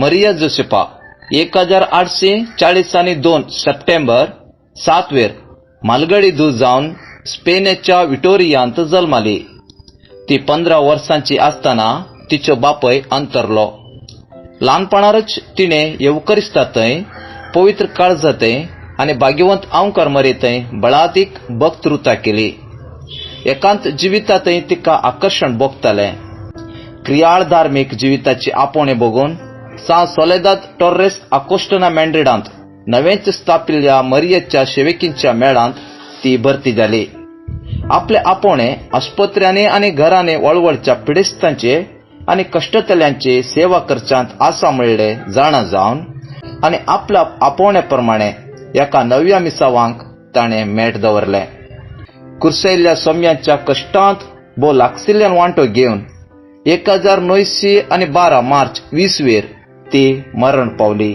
मरिया Josefa 1840 आनी 2 सप्टेंबर 7 वेर म्हालगडी धूव जावन स्पेनाच्या विटोरियांत जल्माली. ती 15 वर्सांची आसतना तिचो बापय अंतरलो. ल्हानपणारच तिणें येवकरिस्ता थंय, पवित्र काळजा थंय आनी भाग्यवंत आंवकार मरे थंय बळादीक भक्तृता केली. एकांत जिवितांतय तिका आकर्शण भोगतालें. क्रियाळ धार्मीक जिविताची आपोवणें बघून सां सोलेदाद टॉर्रेस आकोस्टना मॅड्रिडांत नवेंच स्थापिल्ल्या मरियेच्या सेविकींच्या मेळांत ती भरती जाली. आपले आपोवणें आस्पत्र्यांनी आनी घरांनी वळवळच्या पिडेस्तांचे आनी कश्टतल्यांची सेवा करच्यांत आसा म्हणले जाणा जावन आनी आपल्या आपोवण्या प्रमाणे एका नव्या मिसावांक ताणें मेट दवरलें. कुर्सयल्ल्या सोम्यांच्या कश्टांत भोव लागसिल्ल्यान वांटो घेवन 1912 मार्च 20 वेर ती मरण पावली.